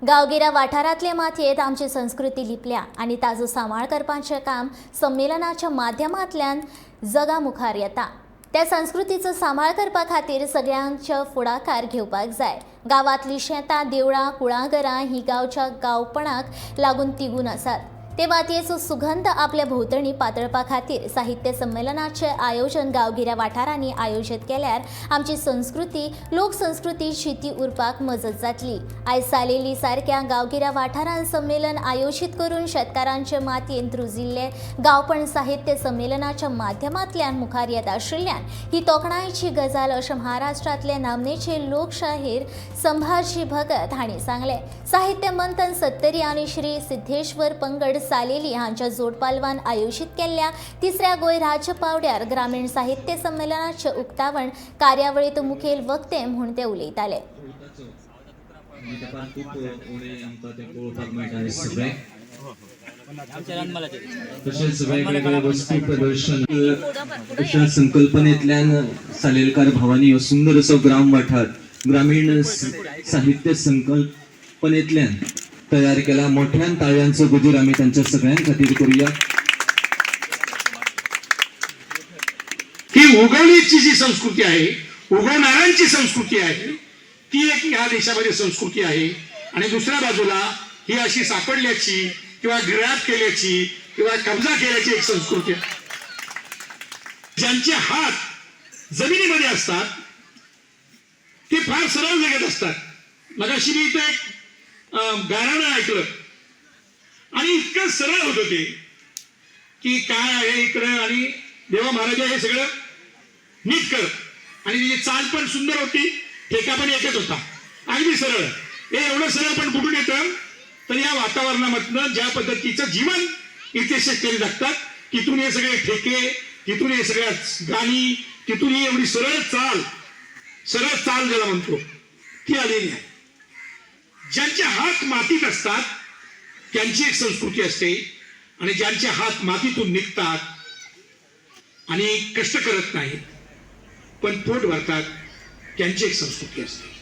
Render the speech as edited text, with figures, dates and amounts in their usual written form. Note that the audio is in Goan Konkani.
गांवगिऱ्या वाठारांतले मातयेंत आमची संस्कृती लिपल्या आनी ताजो सांबाळ करपाचें काम संमेलनाच्या माध्यमांतल्यान जगा मुखार येता. त्या संस्कृतीचो सांबाळ करपा खातीर सगळ्यांचो फुडाकार घेवपाक जाय. गांवांतलीं शेतां, देवळां, कुळागरां ही गांवच्या गांवपणाक लागून तिगून आसात. ते मातयेचो सुगंध आपल्या भोंवतणी पातळपा खातीर साहित्य संमेलनाचें आयोजन गांवगिऱ्या वाठारांनी आयोजीत केल्यार आमची संस्कृती, लोकसंस्कृती जिती उरपाक मजत जातली. आयज सालेली सारक्या गांवगिऱ्या वाठारांत संमेलन आयोजीत करून शेतकारांचे मातयेंत रुजिल्ले गांवपण साहित्य संमेलनाच्या माध्यमांतल्यान मुखार येत आशिल्ल्यान ही तोखणायेची गजाल अशें महाराष्ट्रांतले नामनेचे लोकशाहीर संभाजी भगत हांणी सांगलें. साहित्य मंथन सत्तरी आनी श्री सिद्धेश्वर पंगड सालेली हांच्या जोडपालवान आयोजीत केल्ल्या तिसऱ्या गोंय राज्य पावड्यार ग्रामीण साहित्य संमेलनाचे उक्तावण कार्यावळीत मुखेल वक्ते म्हूण ते उलयताले. तशेंच वेगवेगळे वस्तू प्रदर्शन अशा संकल्पनेतल्यान सालेलकार भावांनी हो सुंदर असो ग्राम वाठार ग्रामीण साहित्य संकल्पनेतल्यान तयार केला. मोठ्यान ताळयांचो गजर आमी तांच्या सगळ्यां खातीर करूया. ही उगवणीची जी संस्कृती आहे, उगवणाऱ्यांची संस्कृती आहे, ती एक ह्या देशामध्ये संस्कृती आहे. आणि दुसऱ्या बाजूला ही अशी सापडल्याची किंवा ग्रॅब केल्याची किंवा कब्जा केल्याची एक संस्कृती आहे. ज्यांचे हात जमिनीमध्ये असतात ते फार सरळ जगत असतात. मगाशी मी इथं एक गाऱ्हाणं ऐकलं आणि इतकं सरळ होतं ते की काय आहे इकडं आणि देवा महाराजा हे सगळं नीट कर. आणि तिची चाल पण सुंदर होती, ठेका पण एकच होता, अगदी सरळ. हे एवढं सरळ पण कुठून येतं? तर या वातावरणामधनं ज्या पद्धतीचं जीवन इथे शेतकरी जगतात तिथून हे सगळे ठेके, तिथून हे सगळ्या गाणी, तिथून ही एवढी सरळ चाल, सरळ चाल ज्याला म्हणतो ती आलेली आहे. ज्यांचे हात मातीत असतात त्यांची एक संस्कृती असते आणि ज्यांचे हात मातीतून निघतात आणि कष्ट करत नाहीत पण पोट भरतात त्यांची एक संस्कृती असते.